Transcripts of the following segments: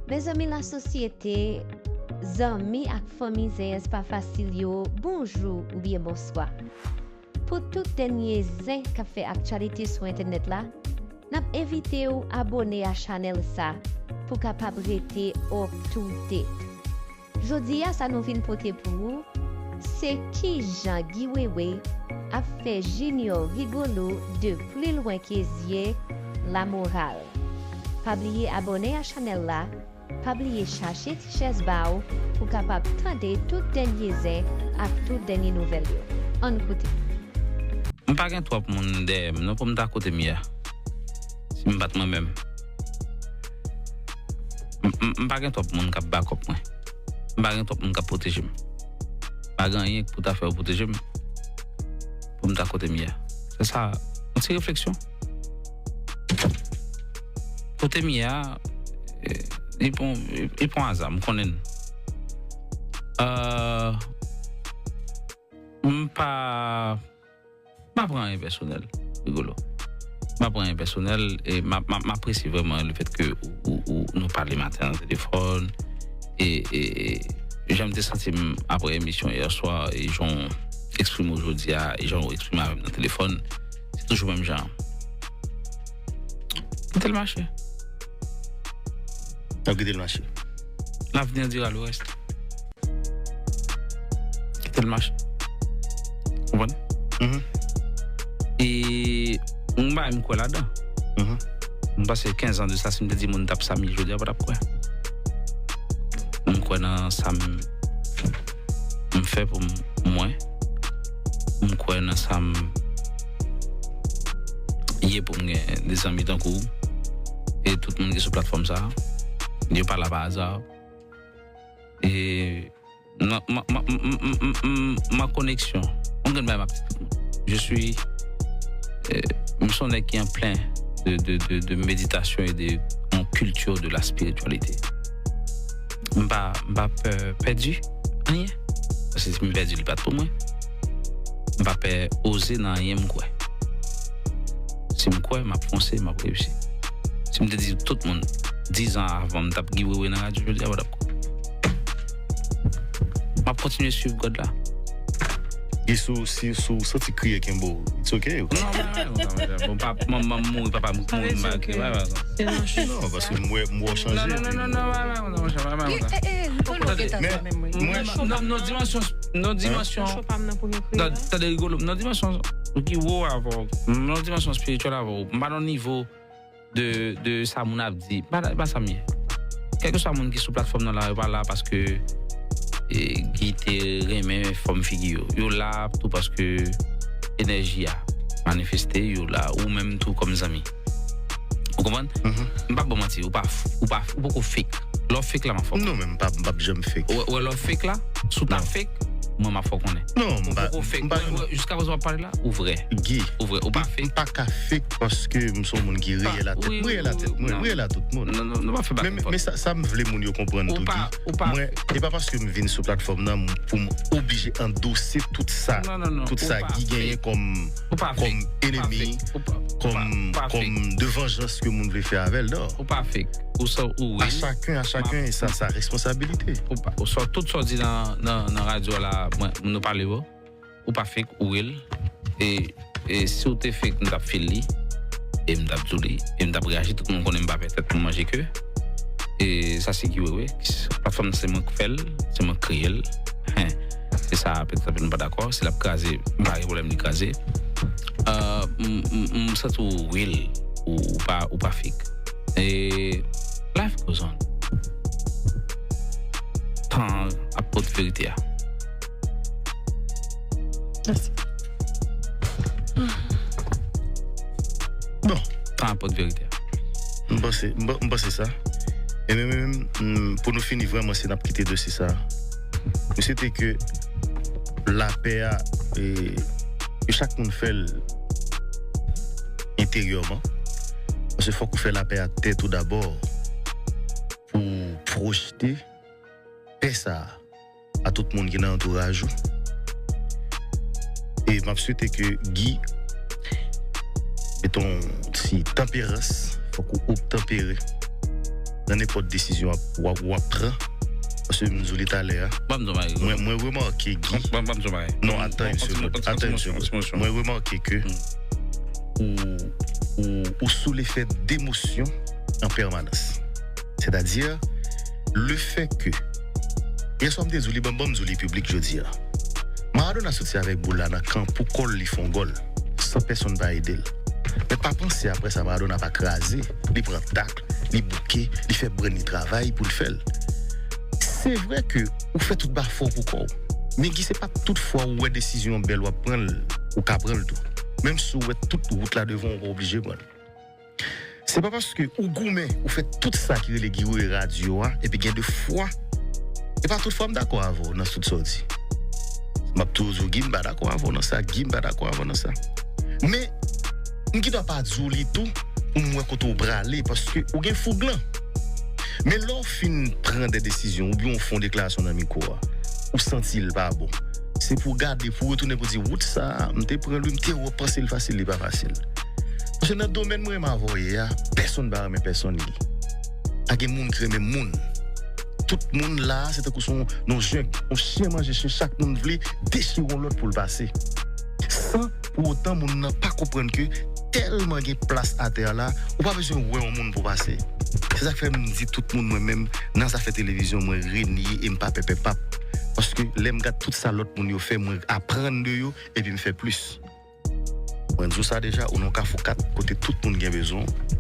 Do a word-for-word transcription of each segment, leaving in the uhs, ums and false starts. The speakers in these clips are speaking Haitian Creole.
Mezanmi lasosyete, zanmi ak fanmi Zen Èspa Fasil yo, bonjou oubyen bonswa. Pou tout dènye zen k ap fè aktyalite sou entènèt la, n ap envite w abòne a chanèl sa pou kapab rete up to date. Jodi a, sa nou vin pote pou ou, se kijan Guy Wewe ap fè Junior Rigolo de Plus Loin Que Zye lamoral. Pa bliye abòne a chanèl la, pa bliye chache ti chèz ba w pou kapab tande tout dènye zen ak tout dènye nouvèl yo. Ann koute. M pa gen twòp moun dèyè m non pou m ta kote m ye a. Si m pa t mwen menm. M, m, m pa gen twòp moun k ap bakòp mwen. M pa gen twòp moun k ap pwoteje m. M pa gen anyen k pou ta fè yo pwoteje m pou m ta kote m ye a. Se sa, yon ti refleksyon. Kote m ye a, eh, li pon, li pon aza, m konnen l. Euh, m pa, m pa pran anyen pèsonèl, Rigolo. M pa pran anyen pèsonèl, e m, m, m apresye vrèman le fait que ou, ou, ou, nou pale maten an telefòn, e, e, e jan m te santi m apre emisyon yè swa, e jan w eksprime w jodi a, e jan w eksprime avè m nan telefòn, se toujou menm jan an. Kite l mache. N ap kite l mache. L'avenir dira le reste. Kite l mache. Konprann? Mhm. E yon bagay m kwè ladan. Mhm. M pase kenz an de sa, si m te di moun t ap sa m ye jodi a, pa t ap kwè. M kwè nan sa m, m fè pou m, mwen. M kwè nan sa m ye pou m gen de zanmi tankou w. E tout moun ki sou platfòm sa, yo pa la pa aza. E nan, ma, ma, m, m, m, m, m, m an koneksyon. Yon grenn bagay m ap di tout moun. Je suis, euh, m se yon nèg ki an plen de, de, de, de méditation et de, en culture de la spiritualité. M pa, m pa pè pèdi anyen. Paske si m pèdi, li pa t pou mwen. M pa pè oze nan anyen m kwè. Si m kwè, m ap fonse, m ap reyisi. Si m te di tout moun, diz an avan, m t ap Guy Wewe nan radyo jodi a, pa t ap kwè. M ap kontinye swiv God la. Guy, si w, si, si w santi kriye kenbe w, it's ok, ok? Non, non, non, non, non, bon, pa, manman m mouri, papa m mouri, m pa kriye, pa, pa, non. Non, paske m wè, m wè w chanje. Non, non, non, non, non, pa, pa, non, pa, pa, non. Eh, eh, eh, Rigolo, rete sa menm, wi. Mwen, nan, nan dimansyon, nan dimansyon, tande, Rigolo, nan dimansyon ki wo avè w, nan dimansyon espirityèl avè w, m pa nan nivo de, de sa moun ap di. Pa, pa sa m ye. Kèlkeswa moun ki sou platfòm nan la, yo pa la paske, e, Guy te renmen fòm figi yo. Yo la tou paske enèji a manifeste, yo la, ou menm tou kòm zanmi. Ou konprann? Mhm. M p ap ba w manti, ou pa, ou pa, ou poko fake. Lè w fake la, m ap fè w konnen. Non, men m p ap, m p ap janm fake. Ou wè, ou wè lè w fake la, si w ta fake, mwen m ap fè w konnen. Non, m pa, m pa. Ou poko fake. Mwen, mwen, jiska prezan w ap pale la, ou vrè. Guy, ou vrè, ou pa fake. M pa ka fake paske m se yon moun ki reyèl a tèt mwen, reyèl a tout moun. Non, non, non, pa fè bagay. Men, men sa, sa m vle moun yo konprann tou, Guy. Mwen, e pa paske m vin sou platfòm nan pou m oblije andose tout sa, tout sa Guy genyen kòm, kòm enemi, kòm, kòm de vanjans ke moun vle fè avè l, non. Ou pa fake. Ou sa ou real. À chacun, à chacun sa, sa responsabilité. Ou pa, ou sa, tout sa w di nan, nan, nan radyo la, mwen, nou pale, bro. Ou pa fake, ou real. E, e si w te fake, m t ap feel li. E m t ap di w li. E m t ap reyaji, tout moun konnen m pa pè tèt pou manje ke. E sa se Guy Wewe. Platfòm nan se mwen k fè l, se mwen k kreye l. Hen. E sa, petèt anpil moun pa dakò. Si l ap kraze, m pa gen pwoblèm li kraze. Euh, m, m, m santi w real, ou, ou pa, ou pa fake. E life goes on. Tan ap pot verite a. Mèsi. Bon. Tan ap pot verite a. M panse, m pa-, m panse sa. E men, men, men, m, pou nou fini vrèman, si n ap kite dosye sa, m swete ke lapè a, e, ke chak moun fè l enteryèman. Paske fòk ou fè lapè a tèt ou dabò pou w pwojte pè sa a a tout moun ki nan antouraj ou. E m ap swete ke Guy mete yon ti tanperans, fòk ou obtanpere. nan nenpòt desizyon w ap, w ap, w ap pran. Paske m di w li talè a. Ban m di w bagay. Mwen, mwen remake, Guy. Ban, ban, ban m di w bagay. Non, atan yon segond. Atan yon segond. Mwen remake ke ou, ou, ou sou lefè demosyon an pèmanans. Sètadi, lefè ke, yè swa m te di w li, ban, ban m di w li piblik jodi a. Maradona soti avèk boul la nan kan pou kò l, li fè yon gòl, san pèsonn pa ede l. Men pa panse apre sa Maradona pa kraze, li pran tak, li bouke, li fè brenn li travay pou l fè l. Se vre ke ou fè tout bafè w pou kò w. Men Guy, se pa tout fwa ou wè desizyon bèl w ap pran l, ou ka pran l tou. Menm si w wè tout wout la devan w, ou pa oblije pran l. Se pa paske ou goumen, ou fè tout sa ki rele Guy Wewe radyo a, epi gen de fwa. E pa tout fwa m dakò avè w nan tout sa w di. M ap toujou di w, Guy, m pa dakò avè w nan sa, Guy, m pa dakò avè w nan sa. Men, m gen dwa pa di w li tou, pou m wè kote w prale, paske ou gen foug lan. Men lè w fin pran de desizyon, oubyen w fè yon deklarasyon nan mikwo a, ou santi l pa bon. Se pou w gade, pou w retounen pou w di, wout sa a, m te pran li, m te wè panse l fasil, li pa fasil. Paske nan domèn mwen renmen avè w ye a, pèsonn pa renmen pèsonn li. Pa gen moun ki renmen moun. Tout moun la, se tankou se yon, yon jeng, yon chen manje chen, chak moun vle dechire yon lòt pou l pase. San pou otan moun nan pa konprann ke tèlman gen plas atè a la, ou pa bezwen wè yon moun pou pase. Se sa k fè m di tout moun, mwen menm, nan zafè televizyon, mwen renye e m pa pè pè pap. Paske lè m gad tout sa lòt moun yo fè, mwen aprann de yo, epi m fè plis. Mwen di w sa deja, ou nan kafou kat, kote tout moun gen bezwen w.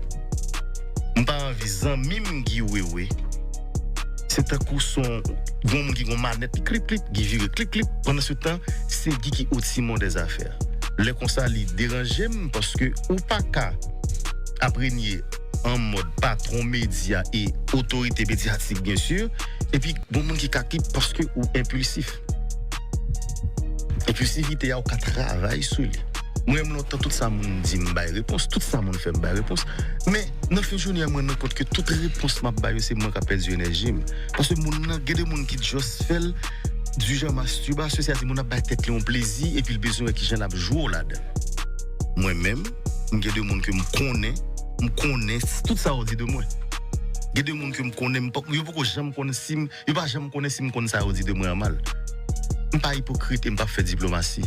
M pa anvi zanmi m Guy Wewe. Se tankou se yon, gon moun ki gon manèt, li klip klip, Guy vire klip klip. Pandan se tan, se Guy ki o timon dè zafè. Lè konsa, li deranje m, paske ou pa ka ap renye an mòd patwon medya e otorite medyatik, byen si, epi gon moun ki ka klip paske ou enpilsif. Enpilsivite a, ou ka travay sou li. Mwen, m lontan, tout sa moun di, m bay repons. Tout sa moun fè, m bay repons. Men, nan fen jounen an, mwen rann kont ke tout repons m ap bay yo, se mwen k ap pèdi enèji m. Paske moun nan, gen de moun ki just fè l, du genre masturbasyon, sètadi moun ap bay tèt li yon plezi, epi l bezwen wè kijan l ap jwe w ladan. Mwen menm, m gen de moun ke m konnen, m konnen tout sa yo di de mwen. Gen de moun ke m konnen, m pa, yo poko janm konn si m, yo pa janm konnen si m konn sa yo di de mwen an mal. M pa ipokrit e m p ap fè diplomasi.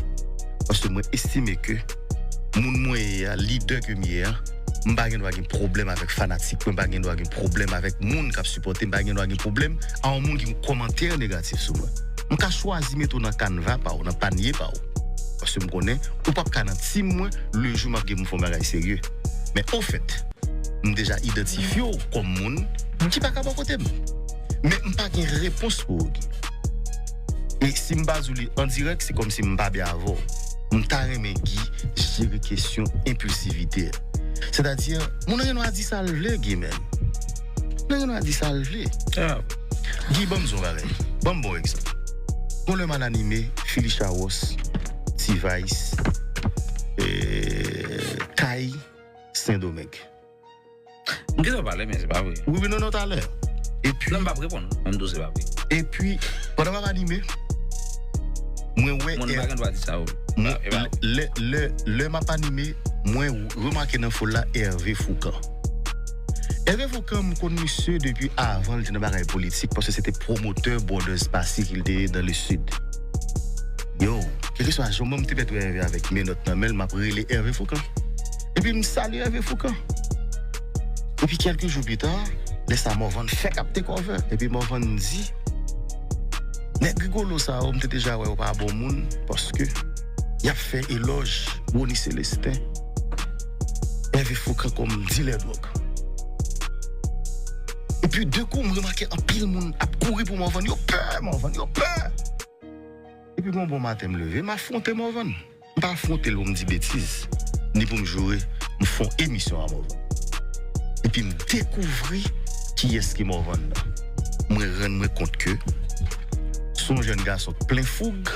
Paske mwen estime ke moun mwen ye a, lidè ke m ye a, m pa gen dwa gen pwoblèm avèk fanatik mwen, m pa gen dwa gen pwoblèm avèk moun k ap sipòte m, m pa gen dwa gen pwoblèm a yon moun ki gen kòmantè negatif sou mwen. M ka chwazi mete w nan kanva pa w, nan panye pa w. Paske m konnen ou p ap ka nan tim mwen le jou m ap gen pou m fè yon bagay serye. Men ofèt, m deja idantifye w kòm moun ki pa ka bò kote m. Men m pa gen repons pou ou, Guy. E si m pa di w li an dirèk, se kòmsi m pa byen avè w. M ta renmen Guy jere kesyon enpilsivite a. Sètadi, moun nan gen dwa di sa l vle, Guy, men. Moun nan gen dwa di sa l vle. Guy, ban m di w yon bagay. Ban m ba w egzanp. Gon lè m al anime Philly Charos, T-Vice, eh, Kay, Sendomeng. M gentan pale, men se pa vre. Wi, wi, non, non, talè. Epi, non, m p ap reponn. Menm tou se pa vre. Epi, pandan m ap anime, mwen wè Moun pa gen dwa di sa, wi. Mwen, lè, lè, lè m ap anime, mwen remake nan foul la Hervé Foucan. Hervé Foucan, m konn misye depi avan l te nan bagay politik, paske se te pwomotè Brothers Passy ki l te ye dans le sud. Yo, kèlkeswa jan m te mèt wè Hervé avèk menòt nan men l, m ap rele Hervé Foucan. Epi m salye Hervé Foucan. Epi kèlke jou pita, lè sa Morvan fèk ap take over. Epi Morvan di, nèg rigolo sa yo, m te deja wè yo pa bon moun, paske y ap fè elòj Rony Célestin. Hervé Foucan kòm dilè dwòg. Epi de kou, m remake anpil moun ap kouri pou Morvan. Yo pè Morvan, yo pè. Epi bon, bon maten, m leve, m afwonte Morvan. M pa afwonte l pou m di betiz, ni pou m joure, m fè yon emisyon a Morvan. Epi m dekouvri kiyès ki Morvan nan. Mwen rann mwen kont ke se yon jèn gason k plen foug,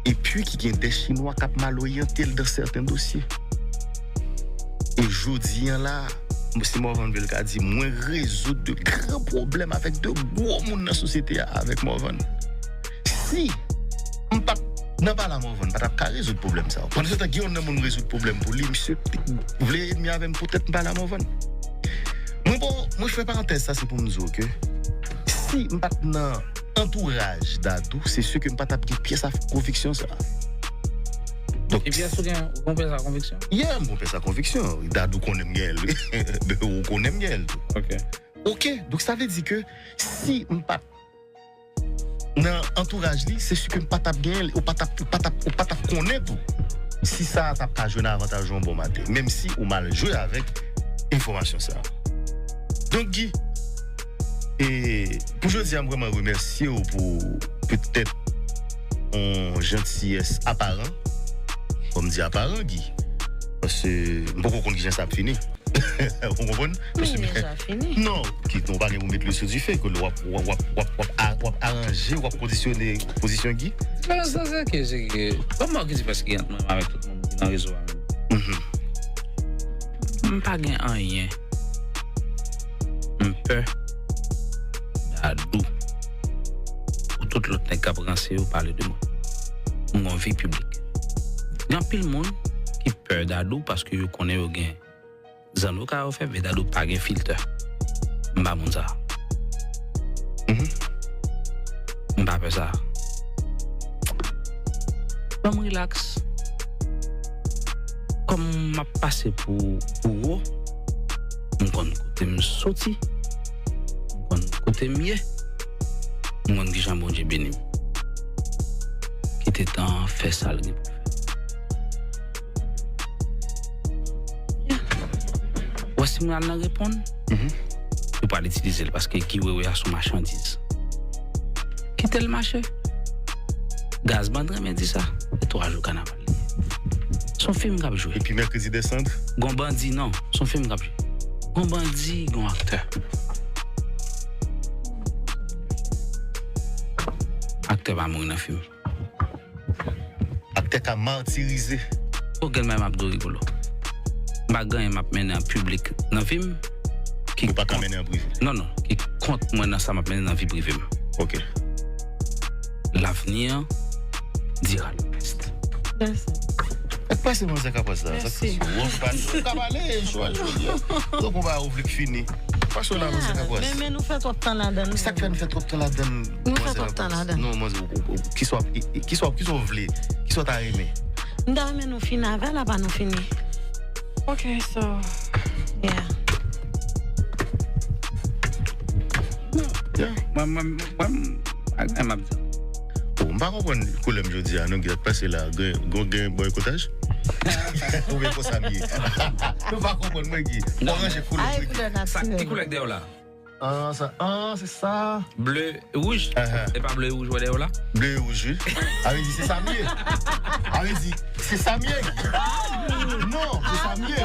epi ki gen de Chinwa k ap maloryante l dans sèten dosye. E jodi an la, si Morvan vle l ka di, mwen rezoud de gran pwoblèm avèk de gwo moun nan sosyete a avèk Morvan. Si m pa t nan pale a Morvan, m pa t ap ka rezoud pwoblèm sa yo. Pandan se tan, gen youn nan moun m rezoud pwoblèm pou li, misye vle enmi avè m poutèt m pale a Morvan. Mwen Bon, mwen fè parantèz sa, se pou m di w ke si m pa t nan antouraj Dadou, se si ke m pa t ap gen pyès a konviksyon sa. Donk, e pyès ou gen, ou gen pyès a konviksyon? Yeah, m gen pyès a konviksyon. Dadou konnen m gen l, wi. Ou konnen m gen l tou. Ok. Ok, donk sa vle di ke si m pa t nan antouraj li, se si ke m pa t ap genyen l, ou pa t ap, ou pa t ap, ou pa t ap konnen tou si sa a t ap ka jwenn avantaj ou yon bon maten, menm si ou mal jwe avèk enfòmasyon sa a. Donk, Guy, e, pou jodi a, m vrèman remèsye w pou petèt yon jantiyès aparan. Fò m di aparan, Guy, paske m poko konn kijan sa ap fini. Ou konprann? Men li deja fini. Non, ki, nou pa gen pou met lwil sou dife, ke w ap, w ap, w ap, w ap, w ap a-, w ap aranje, w ap kondisyone pozisyon Guy. Sa, sa, sa, ke, se ke, kòman ki di paske ant mwen avèk tout moun ki nan rezo a menm? Mhm. M pa gen anyen. M pè Dadou. Pou tout lòt nèg k ap ranse yo pale de mwen. M gen yon vi piblik. Gen anpil moun ki pè Dadou paske yo konnen yo gen zanno ka yo fè, men Dadou pa gen filtè. M pa moun sa. Mhm. M pa pè sa. Ban m rilaks. Kòm m ap pase pou, pou wo, m konn kote m soti, m konn kote m ye, m konn kijan Bondye beni m. Kite tan an fè sa l gen pou l fè. Wè, si mwen al nan reponn, mhm, yo pral itilize l paske Guy Wewe a se yon machandiz. Kite l mache. Gazman renmen di sa. Se twa jou kanaval li ye. Se yon fim k ap jwe. Epi Mercredi des Cendres? Gon bandi, non. Se yon fim k ap jwe. Gon bandi, gon aktè. Aktè pa mouri nan fim. Aktè ka matirize. Ou gen mwen m ap do Rigolo. M pa gen anyen m ap mennen an piblik nan vi m ki... Ou pa ka kont mennen an prive? Non, non, ki kont mwen nan sa m ap mennen nan vi prive m. Ok. L'avenir dira le reste. That's it. Sa k pase, manzè Kapwès la? Sa k pase? Ou ka pale, chwa jodi a. Donk, ou pa ou vle k fini. Pase la, manzè Kapwès. Men, men nou fè twòp tan ladann. Sa k fè nou fè twòp tan ladann? Nou fè twòp tan ladann. Non, manzè, ou, ou, ou, kisa w ap, kisa w ap, kisa w vle? Kisa w ta renmen? M ta renmen nou fini avè l, apa nou fini. Ok, so. Yeah. Yeah. Mwen, mwen, mwen, mwen, m ap di. Oh, m pa konprann koulè m jodi a, non, ki t ap pase la. Gen, gen, gen bòykotaj? Oubyen konsa m ye? Nou pa konprann mwen, Guy. Ou ranje koulè. Ay, mwen, koulè natirèl. Sa, ki koulè k dèyè w la? Ah, sa, ah, se sa. Ble, wouj? Ahan. E pa ble, wouj, wè dèyè w la? Ble, wouj, wi. A vle di, se sa m ye. A vle di, se sa m ye. Non, se sa m ye.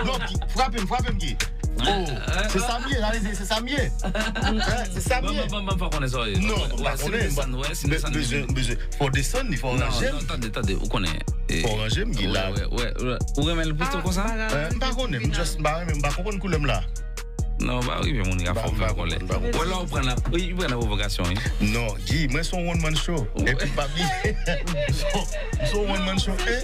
Non, ki, frape m, frape m, Guy. Oh, se sa m ye, sa vle di, se sa m ye. Hein, se sa m ye. Bon, bon, bon, bon, fò konnen sa w ye. Non, m pa konnen, m pa, m bezwen, m bezwen, fò desann li, fò ranje m. Non, non, tande, tande, ou konnen. Fò ranje m, Guy, la. Wè, wè, wè. Ou renmen l pito konsa? Euh, m pa konnen, m just, m pa renmen, m pa konprann koulè m la. Non, pa rive moun ka fè w fè kòlè. Wè la ou pran nan, wi, ou pran nan pwovokasyon, wi. Non, Guy, mwen se yon one man show. Epi pa bliye, m se yon one man show. E,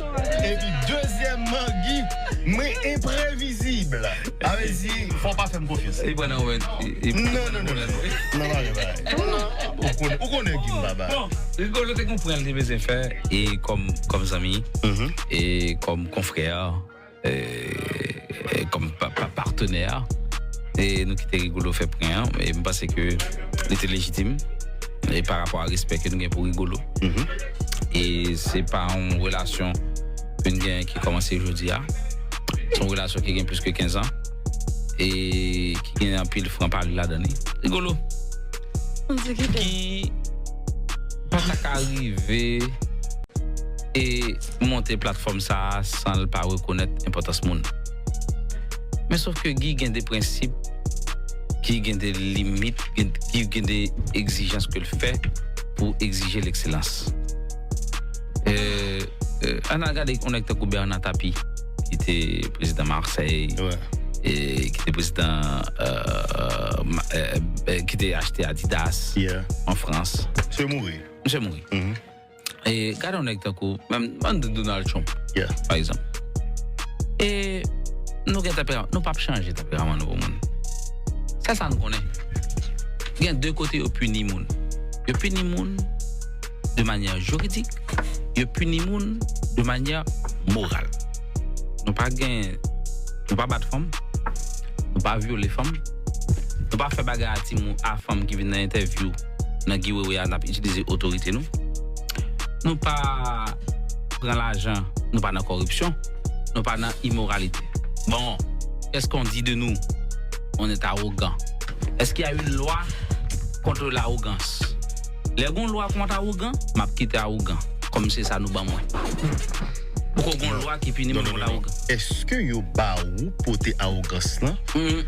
epi dezyèmman, Guy, mwen enprevizib. A vle di, fò w pa fè m konfyans. Li pran nan wè. Non, non, non, non, non. Non, pa vre, pa vre. Ou konnen, ou konnen Guy m pa bay. Bon, Rigolo te gon pwen li te bezwen fè, e kòm, kòm zanmi, e kòm konfrè, e, e kòm pa, pa, patenè, e nou kite Rigolo fè pwen an, e m panse ke li te lejitim, e pa rapò a respè ke nou gen pou Rigolo. E se pa yon relasyon ke n genyen ki kòmanse jodi a. Se yon relasyon ki gen plis ke kenz an, e ki gen anpil franpale ladan li. Rigolo, ki pa ta ka rive e monte platfòm sa a san l pa rekonèt enpòtans moun. Men sòf ke Guy gen de prensip, Guy gen de limit, gen, Guy gen de egzijans ke l fè pou egzije lekselans. Euh, euh, ann al gade yon nèg tankou Bernard Tapie, ki te prezidan Marseille, e ki te prezidan, euh, ma-, euh, euh, ki te achte Adidas an Frans. Misye mouri. Misye mouri. E gade yon nèg tankou, menm, ann di Donald Trump, pa egzanp. E nou gen tanpera-, nou p ap chanje tanperaman nou pou moun. Sèl sa nou konnen. Gen de kote yo pini moun. Yo pini moun de manyè jiridik, yo pini moun de manyè moral. Nou pa gen, nou pa bat fanm, nou pa vyole fanm, nou pa fè bagay a timoun, a fanm ki vin nan entèvyou nan Guy Wewe a, n ap itilize otorite nou. Nou pa pran lajan, nou pa nan kòripsyon, nou pa nan imoralite. Bon, qu'est-ce qu'on dit de nous? On est arrogant. Est-ce qu'il y a une loi contre l'arrogance? Lè gon lwa kont awogan, m ap kite awogan. Kòm se sa nou ban mwen. Poko gon lwa ki pini mwen kont awogan. Èske yo ba ou pote awogans lan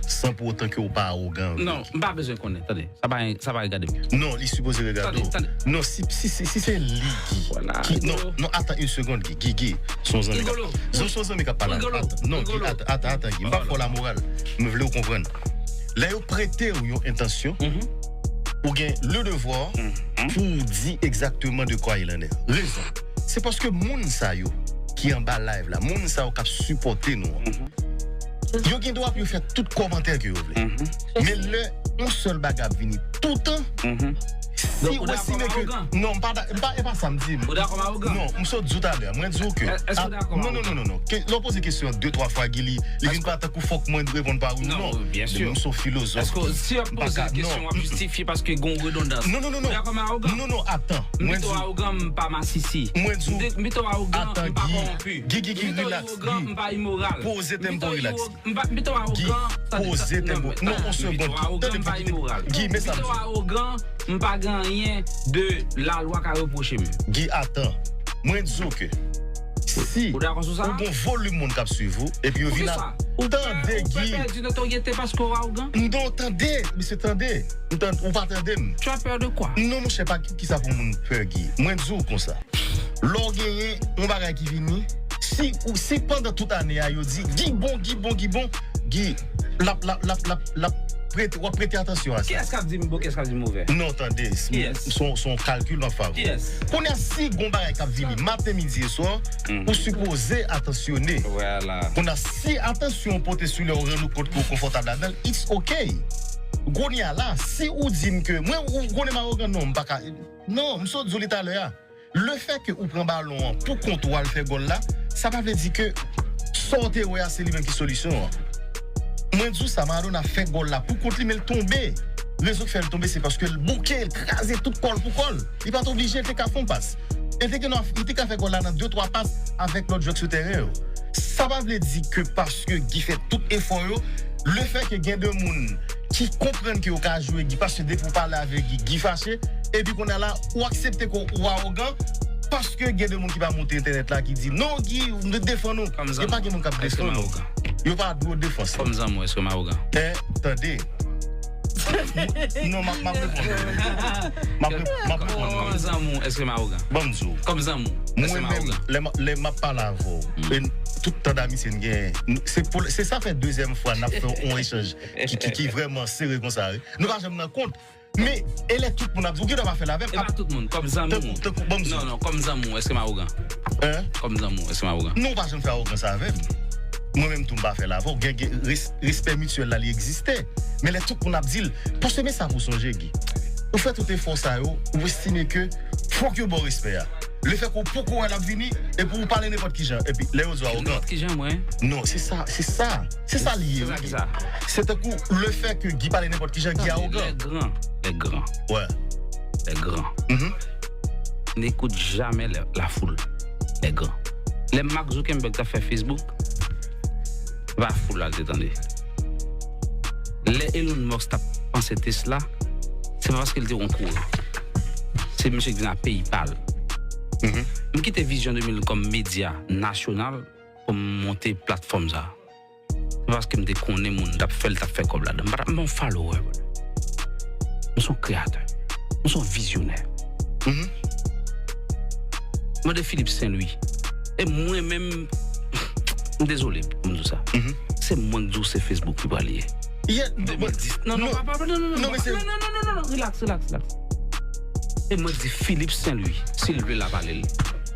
san pou otan ke ou pa awogan? Non, m pa bezwen konnen. Tande, sa pa, sa pa regade m. Non, li sipoze regade w. Tande, tande. Non, si, si, si, si se li, Guy. Ki, non, non, atan yon segonn, Guy, Guy, Guy. Son zanmi k ap, son zanmi k ap pale. Atan, non, Guy, atan, atan, atan, Guy. M pa fè w lamoral. M vle w konprann. Lè yo prete w yon entansyon, ou gen le devwa pou w di egzakteman de quoi il en est. Rezon. Se paske moun sa yo ki anba live la, moun sa yo k ap sipòte nou an, yo gen dwa pou yo fè tout kòmantè ke yo vle. Men lè yon sèl bagay ap vini toutan, si ou estime ke, non, m pa, e pa sa m di. Ou dakò m awogan? Non, m sot di w talè, mwen di w ke, non, non, non, non, non. Lè w poze kesyon an de twa fwa, Guy, li, li vin pa tankou fòk mwen reponn pa wi ou non. Byensi. M se yon filozòf. Èske si w ap poze kesyon, w ap jistifye paske gen yon redondans? Non, non, non, non. Ou dakò m awogan? Non, non, atan. M pito awogan, m pa masisi. Mwen di w, m pito awogan, m pa kòwonpi. Guy, Guy, Guy, relax, Guy. M pito awogan, m pa imoral. Poze tèm pou relax. M pito awogan, tande, poze tèm pou, non, yon segonn. Tande, m pa kite. Guy, men sa m di. M pito awogan, m pa gen anyen de lalwa ka repwoche m. Guy, atan. Mwen di w ke si ou gon volim moun k ap swiv ou, epi yo vin ap tande Guy. Ou pè pèdi notoryete paske w awogan? Non, tande, mesye, tande. M tande, ou pa tande m. Tu as peur de quoi? Non, monchè, pa ki, kisa pou moun pè, Guy. Mwen di w konsa. Lè w genyen yon bagay ki vini, si, ou, si pandan tout ane a, yo di, Guy bon, Guy bon, Guy bon, Guy, l ap, l ap, l ap, l ap, l ap prete, w ap prete atansyon a sa. Kiyès k ap di m bon, kiyès k ap di m movè? Non, tande, s-, Kiyès? s on, s on kalkil m ap fè avè w. Kiyès? Kounye a, si gon bagay k ap vini maten, midi e swa, ou sipoze atansyone. Vwala. Kounye a, si atansyon w pote sou li, ou rann ou kont ke w konfòtab ladan l, it's ok. Kounye a la, si ou di m ke, mwen, ou konnen m awogan, non, m pa ka, non, m sot di w li talè a. Lefètke ou pran balon an pou kont ou al fè gòl la, sa pa vle di ke sa w te wè a se li menm ki solisyon an. Mwen di w sa, Maradona fè gòl la pou kont li, men l tonbe. Rezon ki fè l tonbe, se paske l bouke, l kraze tout kò l pou kò l. Li pa t oblije, l te ka fè yon pas. E l te gen, li te ka fè gòl la nan de, twa pas avèk lòt jwè k sou teren yo. Sa pa vle di ke paske Guy fè tout efò yo, lefètke gen de moun ki konprann ke yo ka jwe Guy, paske depi w pale avèk Guy, Guy fache, epi kounye a la, ou aksepte ke ou awogan, paske gen de moun ki pa monte entènèt la, ki di, "Non, Guy, nou defann ou." E pa gen moun k ap defann ou. Yo pa dwe w defans. Kòm zanmi w, èske m awogan? Eh, tande. Non, m ap, m ap reponn. M ap re-, m ap reponn. Kòm zanmi w, èske m awogan? Ban m di w. Kòm zanmi w, èske m awogan? Mwen menm, lè m, lè m ap pale avè w, e tout tan Damitye n gen, se pou, se sa fè dezyèm fwa n ap fè yon echanj ki, ki, ki vrèman sere konsa, wi. Nou pa janm nan kont. Men, e lè tout moun ap di, ou gen dwa pa fè l avè m. E pa tout moun, kòm zanmi w. Tankou, tankou, ban m di w. Non, non, kòm zanmi w, èske m awogan? Hein? Kòm zanmi w, èske m awogan? Non, ou pa janm fè awogans avè m. Mwen menm tou, m pa fè l avè w. Gen, gen, res-, respè mityèl la, li egziste. Men lè tout moun ap di l, paske men sa pou sonje, Guy. Ou fè tout efò sa yo, ou estime ke fòk yo ba w respè a. Lefètke ou poko wè l ap vini, epi ou pale nenpòt ki jan. Epi lè yo di w awogan. Nenpòt ki jan, mwen. Non, se sa, se sa. Se sa li ye, wi. Se sa ki sa. Se tankou lefètke Guy pale nenpòt ki jan, Guy awogan. Tande, les grands, les grands. Ouais. Les grands. Mhm. N'écoute jamais la, la foule. Les grands. Lè Mark Zuckerberg t ap fè Facebook, se pa foul la l te tande. Lè Elon Musk t ap panse Tesla, se pa paske l te yon kouran. Se misye ki vin ak PayPal. Mhm. M kite Vision de mil kòm medya nasyonal pou m monte platfòm sa. Se paske m te konnen moun t ap fè l, t ap fè kòb ladan. M pa t ap, m pa yon follower, brother. M se yon kreyatè. M se yon vizyonè. Mhm. Mande Philippe Saint-Louis. E mwen menm, m dezole pou m di w sa. Mhm. Se mwen k di w se Facebook ki pral ye. Yeah, de mil dis. Non, non, non, pa, pa, non, non, non, non, non, men se non, non, non, non, non, non, relax, relax, relax. E mwen k di Philippe Saint-Louis, si l vle l ap ale l.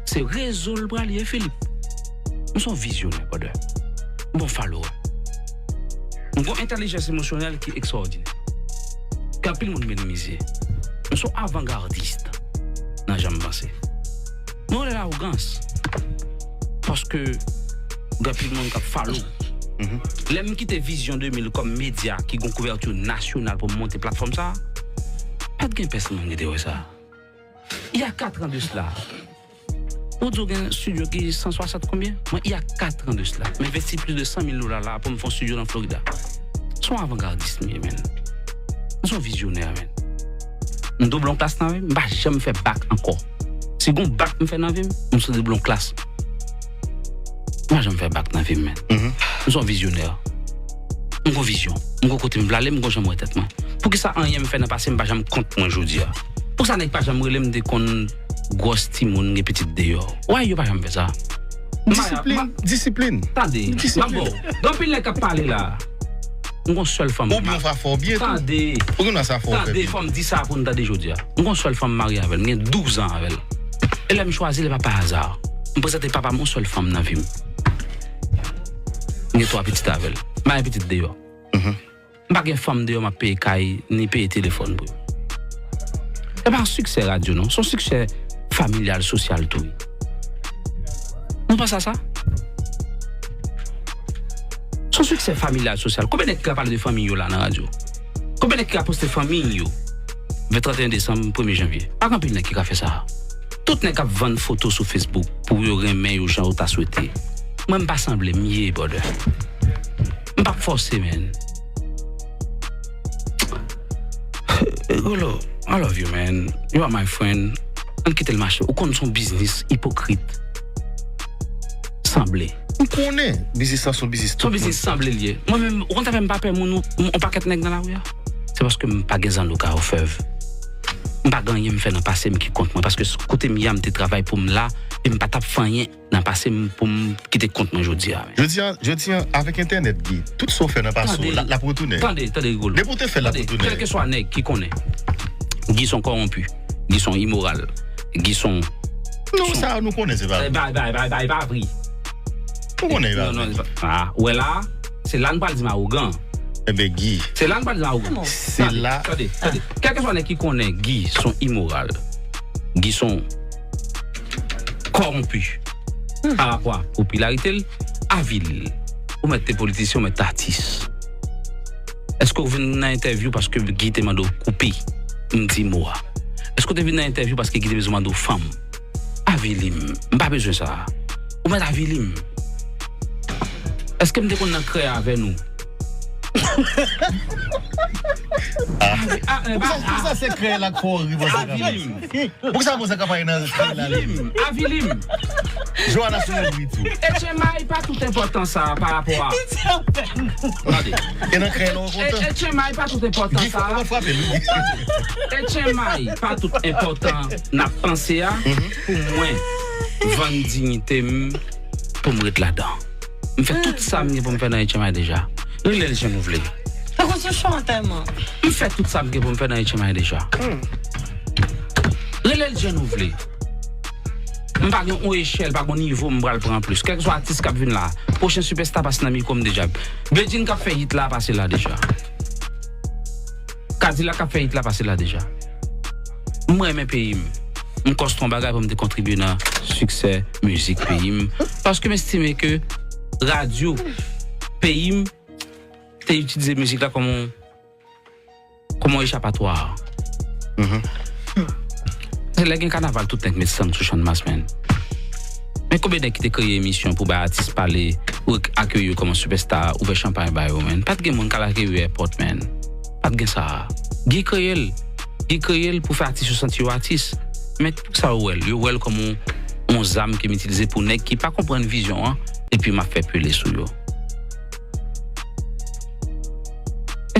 Se rezo l pral ye, Philippe. M se yon vizyonè, brother. M pa yon follower. M gon entèlijans emosyonèl ki ekstraòdinè. Anpil moun minimize. M se yon avangardis nan jan m panse. Mwen rele l awogans. Paske gen anpil moun k ap follow. Lè m kite Vizyon de mil kòm medya ki gen kouvèti nasyonal pou m monte platfòm sa, pa t gen pèsonn ki te wè sa. Il y a quatre ans de cela, ou di w gen studio ki san swasant konbyen? Mwen, il y a quatre ans de cela, m envesti plis de san mil dola la pou m fè yon studio nan Florida. Se yon avangardis m ye, menn. M se yon vizyonè, menn. M double yon klas nan vi m, m pa janm fè bak ankò. Si gon bak m fè nan vi m, m se double yon klas. M pa janm fè bak nan vi m, menn. M se yon vizyonè. M gon vizyon. M gon kote m vle ale, m gon jan m wè tèt mwen. Poukisa anyen m fè nan pase m pa janm kont mwen jodi a? Poukisa nèg pa janm rele m te konn gwòs timoun gen pitit deyò? Why yo pa janm fè sa? Disiplin, disiplin. Tande, m ap ba w. Gen anpil nèg k ap pale la. M gon sèl fanm. Ou byen, ou fè afè w byen tou. Tande. Ou gen afè w fè byen. Tande, fò m di sa pou n tande jodi a. M gon sèl fanm m marye avè l. M gen douz an avè l. E lè m chwazi l, e pa pa aza. M prezante papa m yon sèl fanm nan vi m. M gen twa pitit avè l. M pa gen pitit deyò. M pa gen fanm deyò m ap peye kay, ni peye telefòn pou yo. Se pa yon siksè radyo, non. Se yon siksè familyal, sosyal tou, wi. Nou panse a sa? Se yon siksè familyal, sosyal. Konbyen nèg ki ka pale de fanmi yo la nan radyo? Konbyen nèg ki ka poste fanmi yo? Ven trannteyen desanm, premye janvye. Pa gen anpil nèg ki ka fè sa. Tout nèg k ap vann foto sou Facebook pou yo renmen yo jan yo ta swete. Mwen, m pa sanble, m ye, brother. M p ap fòse, man. Golo, I love you, man. You are my friend. Ann kite l mache. Ou konn se yon biznis ipokrit. Sanble. M konnen biznis lan se yon biznis tout moun. Se yon biznis sanble l ye. Mwen menm, ou konn sa fè m pa pè moun, yon pakèt nèg nan lari a? Se paske m pa gen zanno ka ofèv. M pa gen anyen m fè nan pase m ki kont mwen. Paske kote m ye a, m te travay pou m la, e m pa t ap fè anyen nan pase m pou m kite kont mwen jodi a. Jodi a, jodi a, avèk entènèt, Guy, tout sa w fè nan pase w, l ap retounen. Tande, tande, Rigolo. Depi w te fè l, l ap retounen. Kèlkeswa nèg ki konnen Guy se yon kòwonpi, Guy se yon imoral, Guy se yon... Non, sa nou konnen se pa vre. Bay, bay, bay, bay, pa vre. Nou konnen e pa vre. Non, non, se pa, ah, ou wè la, se la n pral di m awogan. Enben, Guy. Se la n pral di m awogan. Se la. Tande, tande. Kèlkeswa nèg ki konnen Guy se yon imoral, Guy se yon kòwonpi pa rapò a popilarite l, avili l. Ou mèt te politisyen, ou mèt te atis. Èske w vin nan entèvyou paske Guy te mande w koupe? M di mo a. Èske w te vin nan entèvyou paske Guy te bezwen mande w fanm? Avili m. M pa bezwen sa. Ou mèt avili m. Èske m te konn nan krèy avè nou? Poukisa se krèy la k fè w ri konsa? Avili m. Poukisa konsa k ap pale nan rèl la? Avili m, avili m. Johanna sou yon wi tou. H M I pa tout enpòtan sa pa rapò a. Tande. E nan krèy la w kontan? H M I pa tout enpòtan sa. Guy, fò w frape l, wi. H M I pa tout enpòtan n ap panse a pou mwen vann diyite m pou m ret ladan. M fè tout sa m gen pou m fè nan H M I deja. Rele l jan nou vle. Rekonstriksyon antèman. M fè tout sa m gen pou m fè nan H M I deja. Rele l jan nou vle. M pa gen yon echèl, pa gen yon nivo m pral pran plis. Kèlkeswa atis k ap vin la, pwochen sipèsta pase nan mikwo m deja. Bedjine k ap fè hit la pase la deja. Kadilak k ap fè hit la pase la deja. M renmen peyi m. M kòste yon bagay pou m te kontribye nan siksè mizik peyi m. Paske m estime ke radyo peyi m te itilize mizik la kòm yon, kòm yon echapatwa. Se lè gen kanaval tout nèg met sang sou Channmas, man. Men konbyen nèg ki te kreye emisyon pou bay atis pale, pou akeyi yo kòm yon sipèsta, ouvè chanpay ba yo, man? Pa t gen moun k al akeyi yo èpòt, man. Pa t gen sa. Guy kreye l. Guy kreye l pou fè atis yo santi yo atis. Men poukisa yo wè l? Yo wè l kòm yon, yon zam ke m itilize pou nèg ki pa konprann vizyon an, epi m ap fè pele sou yo.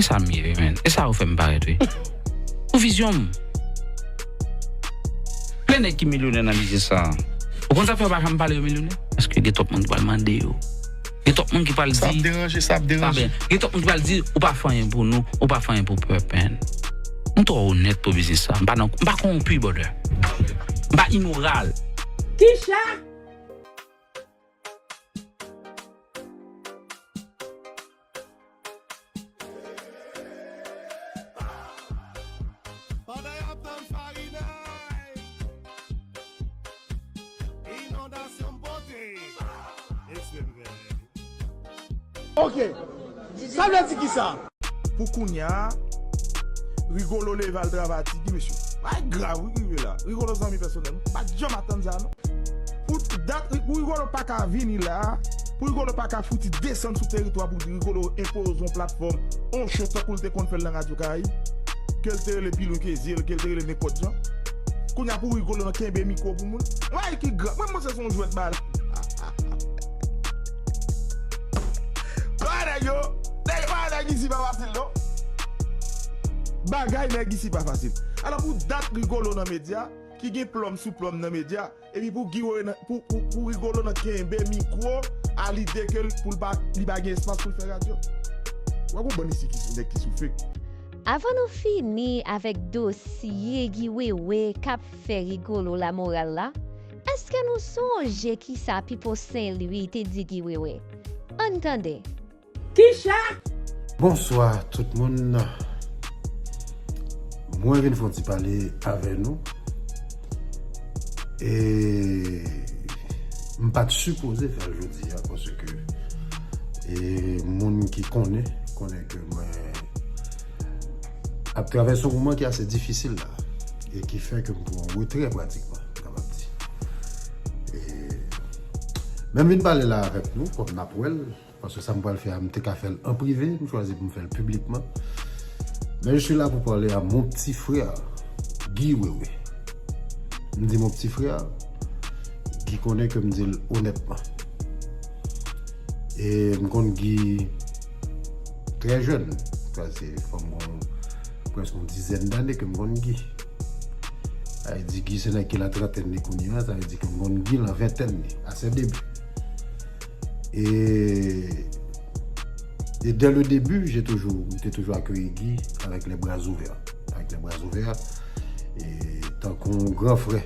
E sa m ye, wi, man. E sa yo fè m parèt, wi. Pou vizyon m. Plen nèg ki milyonè nan biznis sa a. Ou konn sa fè yo pa janm pale yo milyonè? Paske gen twòp moun ki pral mande yo. Gen twòp moun ki pral di... Sa ap deranje, sa ap deranje. Gen twòp moun ki pral di, ou pa fè anyen pou nou, ou pa fè anyen pou pèp, man. M twò onèt pou biznis sa. M pa nan, m pa kòwonpi, brother. M pa imoral. Kisa? Ok. Sa vle di kisa? Pou kounye a, Rigolo leve al travay ak Ti Guy, mesye. Bagay grav wi ki rive la. Rigolo zanmi pèsonèl. M pa t janm atann sa non. Pou dat, pou Rigolo pa ka vini la, pou Rigolo pa ka fouti desann sou teritwa pou Rigolo enpoze yon platfòm, yon show tankou l te konn fè l nan Radyo Karayib, ke l te rele Pilon ke zye l, ke l te rele nenpòt jan. Kounye a pou Rigolo nan kenbe mikwo pou moun. Bagay ki grav. Mwen, mwen se yon jwèt bal. Bagay nèg yo, nèg bagay nèg isi pa fasil non. Bagay nèg isi pa fasil. Alò pou dat Rigolo nan medya, ki gen plòm sou plòm nan medya, epi pou Guy Wewe nan, pou, pou, pou Rigolo nan kenbe mikwo a lide ke l, pou l pa, li pa gen espas pou l fè radyo. W ap konprann isi ki sou nèg ki sou fake. Avan nou fini avèk dosye Guy Wewe k ap fè Rigolo lamoral la, èske nou sonje kisa Pipo Sen Lwi te di Guy Wewe? Ann tande. Kicha? Bonswa tout moun. Mwen vin fè yon ti pale avè nou. E m pa t sipoze fè l jodi a paske e moun ki konnen, konnen ke mwen ap travèse yon moman ki ase difisil la e ki fè ke m pran yon retrè pratikman, m kapab di. E, men m vin pale la avèk nou, kòm n ap wè l, paske sa m pral fè a, m te ka fè l an prive, m chwazi pou m fè l piblikman. Mais je suis là pour parler à mon petit frère, Guy Wewe. M di mon petit frère, Guy konnen ke m di l onètman. E m konn Guy trè jèn, paske fò m gon prèske yon dizèn dane ke m konn Guy. Sa vle di Guy se nèg ki lan trantèn li kounye a, sa vle di ke m konn Guy lan ventèn li, a ses débuts. Et, et dès le début, j'ai toujours, m te toujou akeyi Guy avec les bras ouverts. Avec les bras ouverts, e tankou yon gran frè,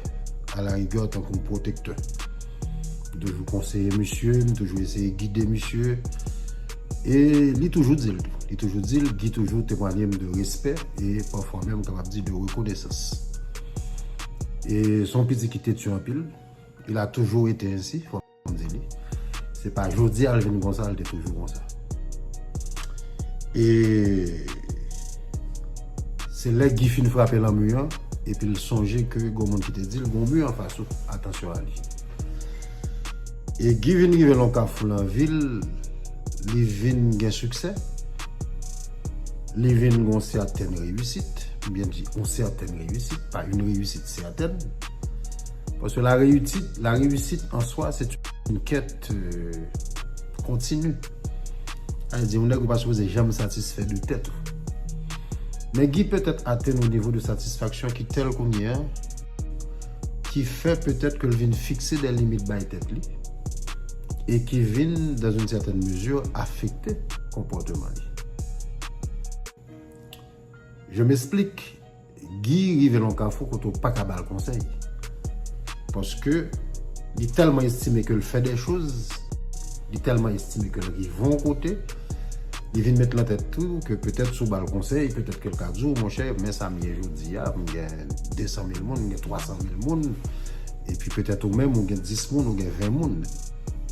à la rigueur, tankou yon pwotektè. M toujou konseye misye, m toujou eseye gide misye. E li toujou di l tou. Li toujou di l, Guy toujou temwanye m de respè e pafwa menm m kapab di de rekonesans. E se yon pitit ki tete anpil. Il a toujours été ainsi, fò m di li. Se pa jodi a l vin konsa, l te toujou konsa. E se lè Guy fin frape lan mi an, epi l sonje ke gon moun ki te di l gon mi anfas ou, atansyon a li. E Guy vin rive lan kafou lan vi l, li vin gen siksè, li vin gon sètèn reyisit, m byen di yon sètèn reyisit, pa yon reyisit sètèn. Paske la réussite, la réussite en soi, c'est une quête euh, continue. Sa vle di, yon nèg ou pa sipoze janm satisfè de tèt ou. Men Guy petèt atenn yon nivo de satisfaksyon ki tèl kounye a, ki fè petèt ke l vin fikse de limit bay tèt li, e ki vin, dans une certaine mesure, afekte konpòteman li. Je m'explique. Guy rive lan kafou kote w pa ka ba l konsèy. Paske li tèlman estime ke l fè de choz, li tèlman estime ke l rive yon kote, li vin met lan tèt tou ke petèt si w ba l konsèy, petèt ke l ka di w, monchè, men sa m ye jodi a, m gen de san mil moun, m gen twa san mil moun, epi petèt ou menm, ou gen dis moun, ou gen ven moun.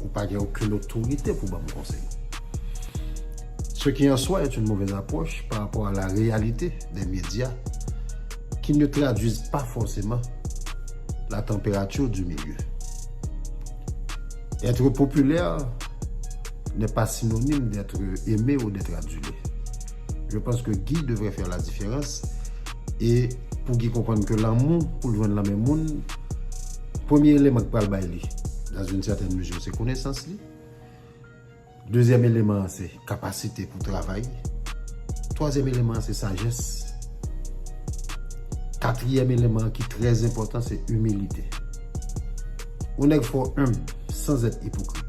Ou pa gen okenn otorite pou ban m konsèy. Ce qui en soi est une mauvaise approche par rapport à la réalité des médias qui ne traduisent pas forcément la température du milieu. Être populaire n'est pas synonyme d'être aimé ou d'être adulé. Je pense que Guy devrait faire la différence e pou Guy konprann ke lanmou pou l jwenn lan men moun, premye eleman k pral bay li, dans une certaine mesure, se konesans li. Dezyèm eleman an se kapasite pou travay. Twazyèm eleman an se sajès. Katriyèm eleman an ki trè enpòtan se imilite. Yon nèg fò enb sans être hypocrite.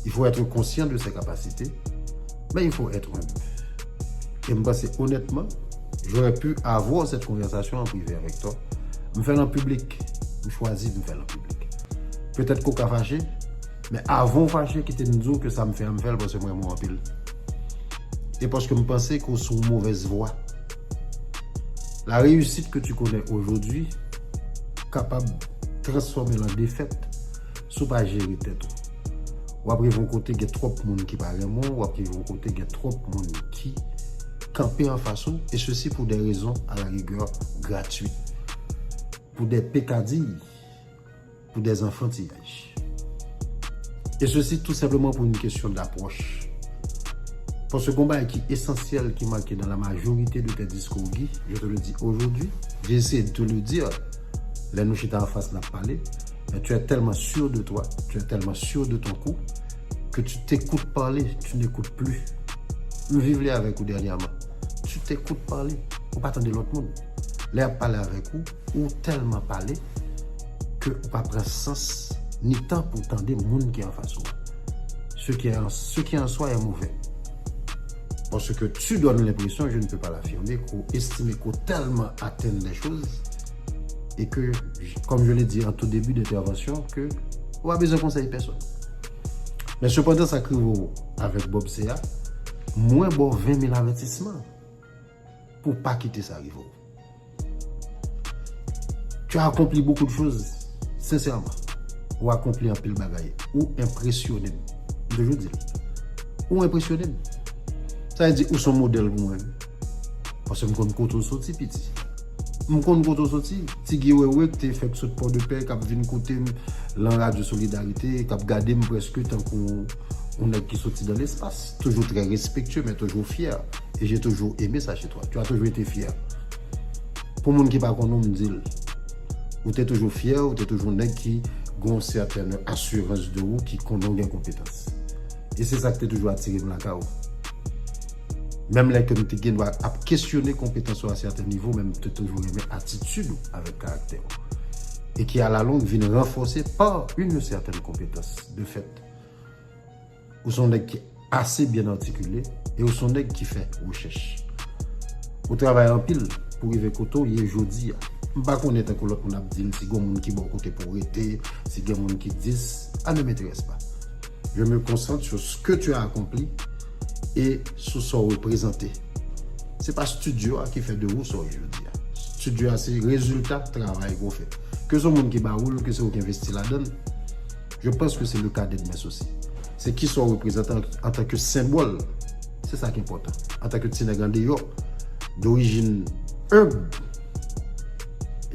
Il faut être conscient de ses capacités, mais il faut être humble. E m panse onètman, j'aurais pu avoir cette conversation en privé avec toi. M fè l an piblik. M chwazi pou m fè l an piblik. Petèt ke w ka fache, men avan w fache, kite m di w ke sa m fè a, m fè l paske m renmen w anpil. E paske m panse ke w sou yon movèz vwa. La réussite que tu connais aujourd'hui kapab transfòme l an defèt si w pa jere tèt ou. W ap rive yon kote, gen twòp moun ki pa renmen w, w ap rive yon kote, gen twòp moun ki kanpe anfas ou, et ceci pour des raisons à la rigueur gratuites, pour des peccadilles, pour des enfantillages. Et ceci tout simplement pour une question d'approche. Paske gon bagay ki esansyèl ki manke dans la majorité de tes discours, Guy, je te le dis aujourd'hui, j'ai essayé de te le dire, lè nou chita anfas n ap pale, mais tu es tellement sûr de toi, tu es tellement sûr de ton coup, que tu t'écoutes parler, tu n'écoutes plus. M viv li avèk ou dènyèman. Tu t'écoutes parler. Ou pa tande lòt moun. Lè y ap pale avèk ou, ou tèlman pale ke ou pa pran sans ni tan pou tande moun ki anfas ou. Ce qui est en, ce qui en soi est mauvais. Parce que tu donnes l'impression, je ne peux pas l'affirmer, qu'on estime qu'on tellement atteint des choses et que, comme je l'ai dit en tout début d'intervention, que ou pa bezwen konsèy pèsonn. Men sepandan, sa k rive w avèk Bob C a, mwen ba w ven mil avètisman pou w pa kite sa rive w. Tu as accompli beaucoup de choses, sensèman. Ou akonpli anpil bagay. Ou enpresyone m. M toujou di l. Ou enpresyone m. Sa vle di ou se yon modèl pou mwen. Paske m konn kote w soti, piti. M konn kote w soti. Ti Guy Wewe ki te fèk sot Pòdepè, k ap vin kote m lan Radyo Solidarite, k ap gade m prèske tankou yon nèg ki soti dans l'espace. Toujours très respectueux, mais toujours fier. Et j'ai toujours aimé ça chez toi. Tu as toujours été fier. Pou moun ki pa konn ou, m di l. Ou te toujou fyè, ou te toujou nèg ki gen yon sètèn asirans de ou, ki konnen w gen konpetans. E se sa k te toujou atire m lakay ou. Menm lè ke m te gen dwa ap kesyone konpetans ou a sèten nivo, men m te toujou renmen atitid ou avèk karaktè ou. E ki alalong vin ranfòse pa une certaine compétence. De fait, ou se yon nèg ki ase byen atikile e ou se yon nèg ki fè rechèch. Ou travay anpil pou rive kote w ye jodi a. M pa konnen tankou lòt moun ap di m si gen moun ki ba w kote pou w rete, si gen moun ki di s, ça ne m'intéresse pas. Je me concentre sur ce que tu as accompli et sou sa w reprezante. Se pa estidyo a ki fè de ou sa w ye jodi a. Estidyo a se rezilta travay ke w fè. Ke se yon moun ki ba ou l, ke se ou ki envesti ladan l, je pense que c'est le cas d'Edmès aussi. Se kisa w reprezante an, antanke senbòl. Se sa ki enpòtan. Antanke ti nèg andeyò, dorijin enb,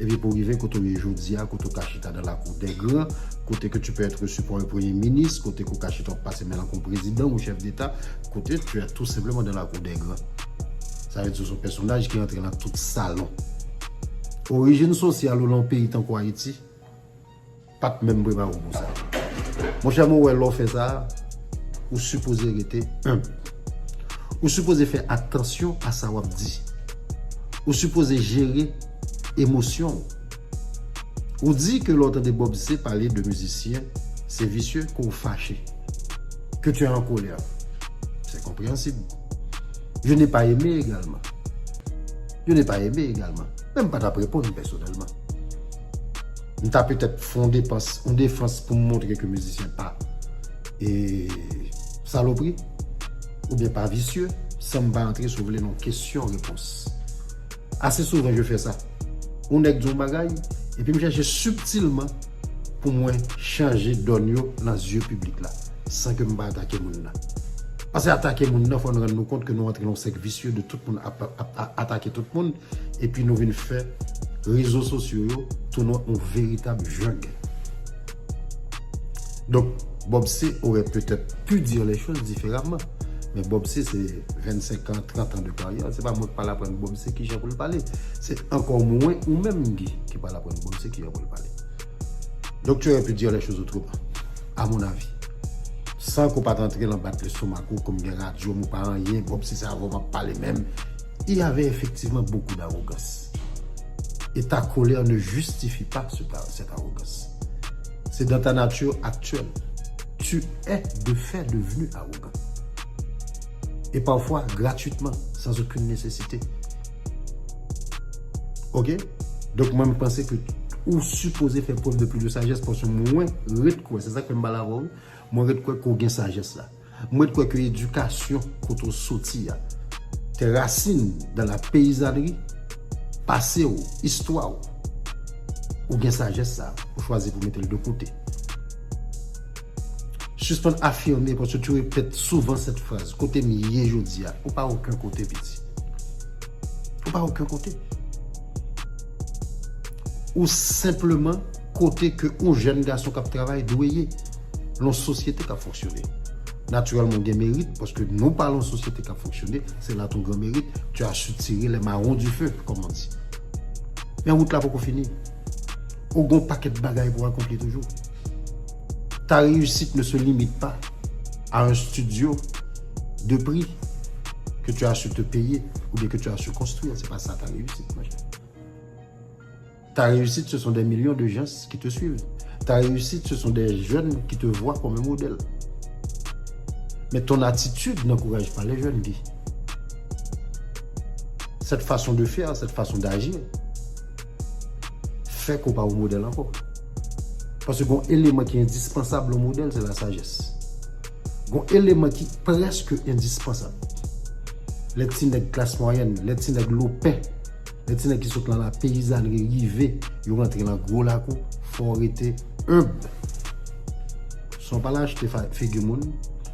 epi pou w rive kote w ye jodi a, kote w ka chita dans la cour des grands, kote ke tu peux être reçu par un premier ministre, kote ke w ka chita w ap pase men l ak yon prezidan ou chèf deta, kote tu es tout simplement dans la cour des grands. Sa vle di w se yon pèsonaj ki rantre nan tout salon. Orijin sosyal ou lan yon peyi tankou Ayiti, pa t menm prepare w pou sa. Monchè, mwen wè lè w fè sa, ou sipoze rete enb. Ou sipoze fè atansyon a sa w ap di. Ou sipoze jere emosyon w. Ou di ke lè w tande Bob C pale de mizisyen, se visye, ke w fache, ke tu es en colère. C'est compréhensible. Je n'ai pas aimé également. Je n'ai pas aimé également. Men m pa t ap reponn pèsonèlman. M ta petèt fè yon depans, yon defans pou m montre ke mizisyen pa e salopri oubyen pa visye, san m pa antre, si w vle, nan kesyon repons. Ase souvan je fè sa. Yon nèg di yon bagay, epi m chèche sibtilman pou mwen chanje dòn yo nan zye piblik la, san ke m pa atake moun nan. Paske atake moun nan, fò n rann nou kont ke nou antre nan yon sèk visye de tout moun ap, ap, ap, ap atake tout moun, epi nou vin fè rezo sosyo yo tounen yon veritab jeng. Donc, Bob C aurait peut-être pu dire les choses différemment. Men Bob C se vennsenk an, trant an de karyè. Se pa mwen ki pral aprann Bob C kijan pou l pale. Se ankò mwen ou menm, Guy, ki pral aprann Bob C kijan pou l pale. Donc, tu aurais pu dire les choses autrement, à mon avis. San ke w pa t antre lan bat lestomak ou, kòm gen radyo m ou pa anyen, Bob C se avè w m ap pale menm. Il y avait effectivement beaucoup d'arrogance. Et ta colère ne justifie pas ce, cette arrogance. C'est dans ta nature actuelle. Tu es de fait devenu arrogant. Et parfois gratuitement, sans aucune nécessité. Ok? Donk, mwen, m panse ke ou sipoze fè prèv de plis de sajès, paske mwen ret kwè, se sa k fè m pale avè w, mwen ret kwè ke w gen sajès la. Mwen ret kwè ke edikasyon kote w soti a, tes racines dans la paysannerie, pase w, istwa w, ou gen sajès sa, ou chwazi pou mete l de kote. Sispann afime, paske tu répètes souvent cette phrase. Kote m ye jodi a? Ou pa okenn kote, piti. Ou pa okenn kote. Ou senpleman kote ke yon jèn gason k ap travay dwe ye. Yon sosyete k ap fonksyone. Natirèlman, ou gen merit, paske nou pa yon sosyete k ap fonksyone, c'est là ton grand mérite, tu as su tirer les marrons du feu, comme on dit. Men wout la poko fini. Ou gon pakèt bagay pou akonpli toujou. Ta réussite ne se limite pas à un studio de prix que tu as su te payer ou bien que tu as su construire. C'est pas ça ta réussite, mon cher. Ta réussite, ce sont des millions de gens qui te suivent. Ta réussite, ce sont des jeunes qui te voient comme un modèle. Mais ton attitude n'encourage pas les jeunes, Guy. Cette façon de faire, cette façon d'agir, fè ke w pa yon modèl ankò. Paske gon eleman ki endispansab nan modèl, se lasajès. Gon eleman ki prèske endispansab. Lè ti nèg klas mwayèn, lè ti nèg lopen, lè ti nèg ki sot nan lapeyizanri rive, yo rantre nan gwo lakou, fò w rete enb. San pa l achte figi moun,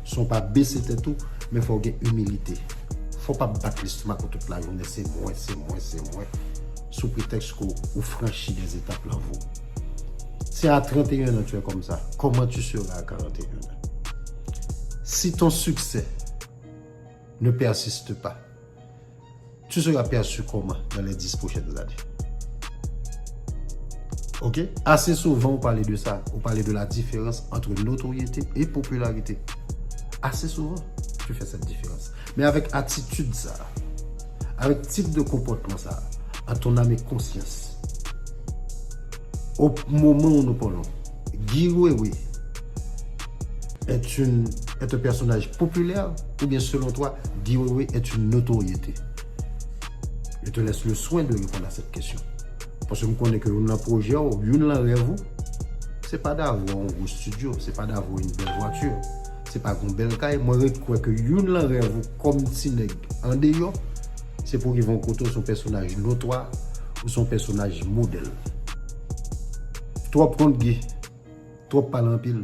san pa bese tèt ou, men fò w gen imilite. Fò w pa bat lestomak ou tout lajounen, se mwen, se mwen, se mwen, sou pretèks ke ou franchi des étapes lan vi w. Si à trente et un ans tu es comme ça, comment tu seras à quarante et un ans? Si ton succès ne persiste pas, tu seras perçu comment dans les dix prochaines années? Ok? Assez souvent, on parle de ça. On parle de la différence entre notoriété et popularité. Assez souvent, tu fais cette différence. Men avèk atitid sa, avèk tip de konpòtman sa, en ton âme et conscience, au moment où nous parlons, Guy Wewe est une, est un personnage populaire, ou bien selon toi, Guy Wewe est une notoriété? Je te laisse le soin de répondre à cette question. Paske m konnen ke youn nan pwojè w, youn nan rèv ou, se pa davwa yon gwo studio, se pa davwa yon bèl vwati, se pa gon bèl kay. Mwen ret kwè ke youn nan rèv ou kòm ti nèg andeyò, se pou rive yon kote w se yon pèsonaj notwa, ou se yon pèsonaj modèl. Twòp kont Guy, twòp pale anpil.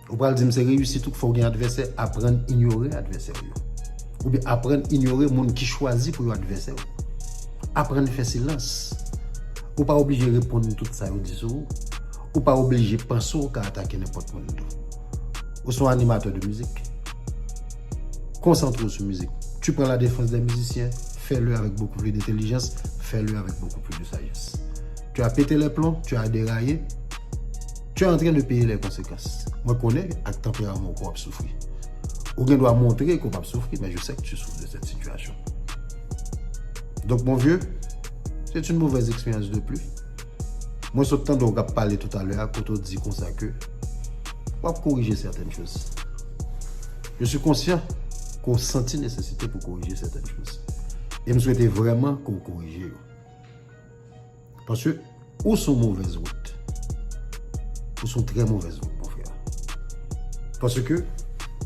Ou pral di m se reyisit ou k fè w gen advèsè, aprann inyore advèsè w yo. Oubyen aprann inyore moun ki chwazi pou yo advèsè w. Aprann fè silans. Ou pa oblije reponn tout sa yo di sou ou. Ou pa oblije panse w ka atake nenpòt moun tou. Ou se yon animatè de mizik. Konsantre w sou mizik. Tu prends la défense des musiciens, fais-le avec beaucoup plus d'intelligence, fais-le avec beaucoup plus de sagesse. Tu as pété les plombs, tu as déraillé, tu es en train de payer les conséquences. Mwen konnen ak tanperaman w ke w ap soufri. Ou gen dwa montre ke w p ap soufri, mais je sais que tu souffres de cette situation. Donc, mon vieux, c'est une mauvaise expérience de plus. Mwen sot tande w k ap pale toutalè a, kote w di konsa ke w ap korije sètèn choz. Je suis conscient ke w santi nesesite pou korije sètèn choz. E m swete vrèman ke w korije yo. Paske ou se yon movèz wout. Ou se yon trè movèz wout, mon frè. Paske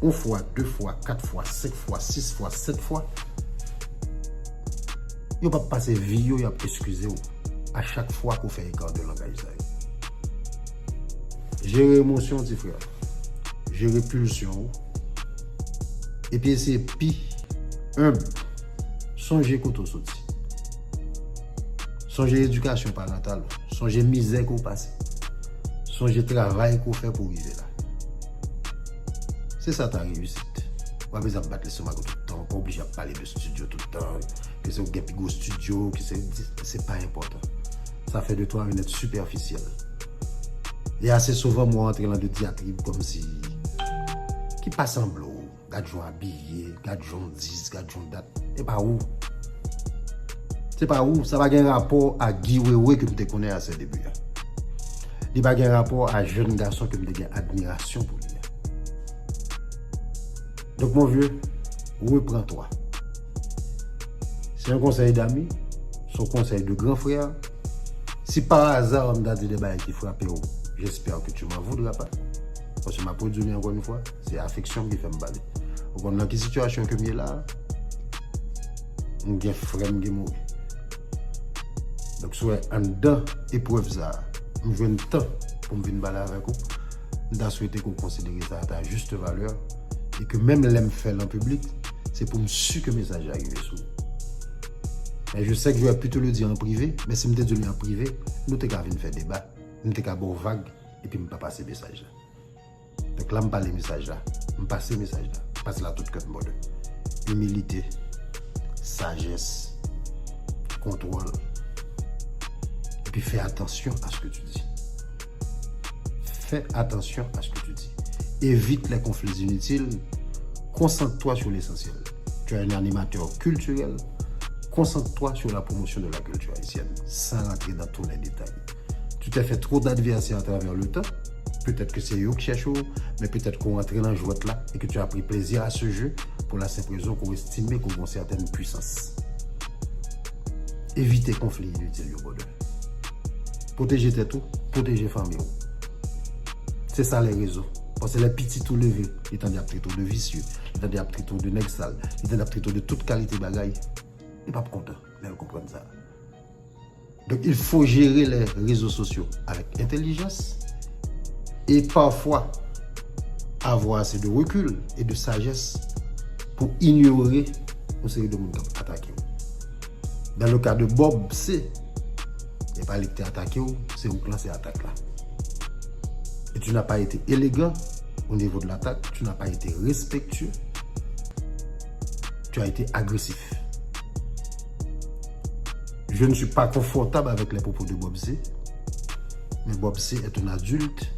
yon fwa, de fwa, kat fwa, senk fwa, sis fwa, sèt fwa, yo p ap pase vi yo, y ap eskize w a chak fwa ke w fè eka de langaj sa yo. Jere emosyon w, ti frè. Jere pulsyon w. Epi eseye pi enb. Sonje kote w soti. Sonje edikasyon parantal ou. Sonje mizè ke w pase. Sonje travay ke w fè pou w rive la. Se sa ta reyisit. W pa bezwen ap bat lestomak ou tout tan, w pa oblije ap pale de studio tout tan, ke se ou gen pi gwo studio, ke se, se pa enpòtan. Ça fait de toi un être superficiel. E ase souvan mwen antre lan de dyatrib kòmsi ki pa sanble w. Gad jan w abiye, gad jan w di, gad jan w dat. E pa ou. Se pa ou, sa pa gen rapò a Guy Wewe ke m te konnen a ses débuts a. Li pa gen rapò a jèn gason ke m te gen admirasyon pou li a. Donk, mon vieux, reprends-toi. C'est un conseil d'ami, c'est un conseil de grand frère. Si par hasard m ta di de bagay ki frape w, j'espère que tu m'en voudras pas. Paske m ap redi w li ankò yon fwa, se afeksyon m ki fè m pale. Ou konn nan ki sitiyasyon ke m ye la? M gen frè m ki mouri. Donk, si w wè anndan eprèv sa a, m jwenn tan pou m vin pale avèk ou, M ta swete ke w konsidere sa a ta juste valeur, e ke menm lè m fè l an piblik, se pou m si ke mesaj la rive sou ou. Men je sais que j'aurais pu te le dire en privé, men si m te di w li an prive, nou te ka vin fè deba, m te ka ba w vag, epi m pa pase mesaj la. Donk la m pale mesaj la, m pase mesaj la, m pase la tout kè m, brother. Imilite, sajès, kontwòl, epi fè atansyon a ce que tu dis. Fais attention à ce que tu dis. Évite les conflits inutiles. Concentre-toi sur l'essentiel. Tu es un animateur culturel. Concentre-toi sur la promotion de la culture haïtienne, sans rentrer dans tous les détails. Tu t'es fait trop d'adversaires à travers le temps. Peut-être que c'est eux qui cherchent, mais peut-être qu'on rentre dans le jeu là et que tu as pris plaisir à ce jeu pour la simple raison qu'on estimait qu'on a une certaine puissance. Evite konfli initil yo, brother. Pwoteje tèt ou, pwoteje fanmi w. Se sa lè rezo. Paske lè pitit ou leve, li tande ap trete w de visye, li tande ap trete w de nèg sal, li tande ap trete w de tout kalite bagay, li p ap kontan lè l konprann sa. Donc, il faut gérer les réseaux sociaux avec intelligence et parfois avoir assez de recul et de sagesse pour ignorer une série de monde qui attaquent. Dans le cas de Bob C, c'est pas lui qui attaqué, c'est vous qui lancez l'attaque là. Et tu n'as pas été élégant au niveau de l'attaque, tu n'as pas été respectueux, tu as été agressif. Je ne suis pas confortable avec les propos de Bob C, mais Bob C est un adulte,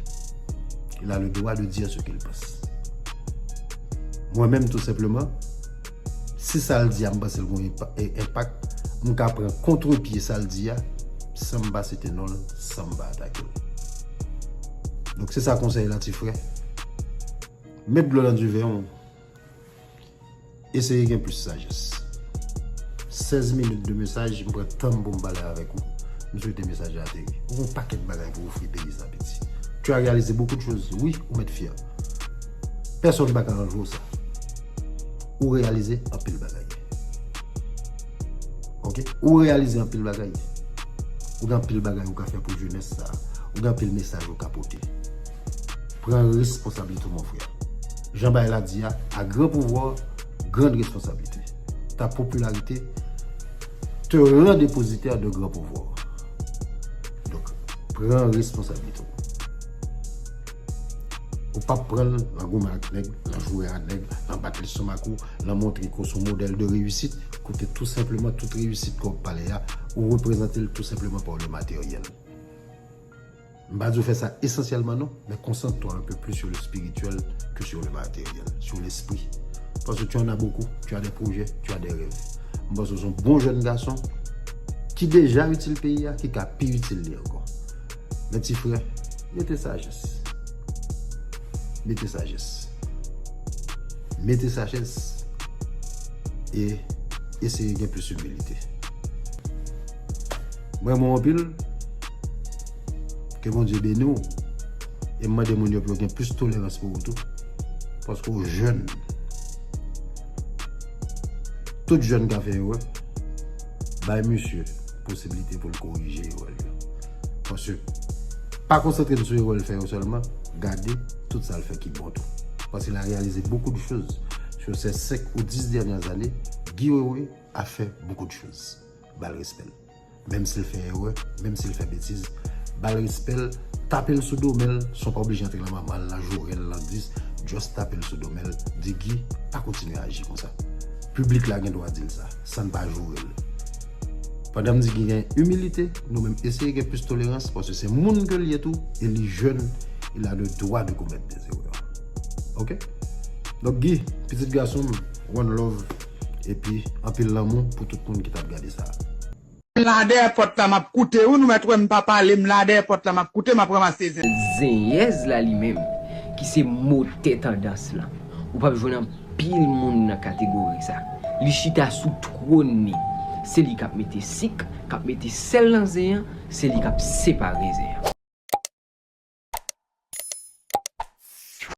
il a le droit de dire ce qu'il pense. Mwen menm, tou senpleman, si sa l di a, m panse l gen enpak, m ka pran kontrepye sa l di a, san m pa site non l, san m pa atake l. Donk, se sa konsèy la, ti frè. Met dlo nan diven w. Eseye gen plis sajès. Sèz minit de mesaj, m pran tan m pou m pale avèk ou. M swete mesaj la ateri. Ou gen yon pakèt bagay pou ofri peyi sa, piti. Tu as réalisé beaucoup de choses. Wi, ou mèt fyè. Pèsonn pa ka anlve w sa. Ou reyalize anpil bagay. Ok? Ou reyalize anpil bagay. Ou gen anpil bagay ou ka fè pou jenès sa. Ou gen anpil mesaj ou ka pote. Pran responsablite w, mon frè. Jan bagay la di a, à grand pouvoir, grande responsabilité. Ta popularité te rend dépositaire de grand pouvoir. Donk, pran responsablite w. Ou p ap pran l nan goumen ak nèg, nan joure a nèg, nan bat lestomak ou, nan montre ke w se yon modèl de reyisit, kote tou senpleman tout reyisit ke w ap pale a, ou reprezante l tou senpleman pa le materyèl. M pa di w fè sa esansyèlman non, men concentre-toi un peu plus sur le spirituel que sur le matériel, sur l'esprit. Parce que tu en as beaucoup, tu as des projets, tu as des rêves. M panse w se yon bon jèn gason ki deja itil peyi a, ki ka pi itil li ankò. Men ti frè, mete sajès. Mete sajès. Mete sajès. E eseye gen plis imilite. Mwen renmen w anpil. Ke Bondye beni w. E m mande moun yo pou yo gen plis tolerans pou ou tou. Paske w jèn. Tout jèn ka fè erè. Bay misye posiblite pou l korije erè l yo. Paske pa konsantre n sou erè l fè yo sèlman, gade tout sa l fè ki bon tou. Parce qu'il a réalisé beaucoup de choses sur ces cinq ou dix dernières années. Guy Wewe a fait beaucoup de choses. Ba l respè l. Menm si l fè erè, menm si l fè betiz, ba l respè l, tape l sou do, men l, san w pa oblije antre nan manman l, nan joure l, nan dis, just tape l sou do, men l, di Guy, pa kontinye aji konsa. Piblik la gen dwa di l sa, san n pa joure l. Pandan m di Guy gen imilite, nou menm eseye gen plis tolerans, paske se moun ke l ye tou, e li jèn, il a le droit de commettre des erreurs. Ok? Donk Guy, pitit gason m, one love, epi anpil lanmou pou tout moun ki t ap gade sa. M la dèyè pòt la, m ap koute, wi, nou mèt wè m pa pale, m la dèyè pòt la, m ap koute, m ap ranmase zen. Zenyèz la li menm, ki se motè tandans lan. Ou p ap jwenn anpil moun nan kategori sa. Li chita sou twòn li. Se li k ap mete sik, k ap mete sèl nan zen an, se li k ap separe zen an.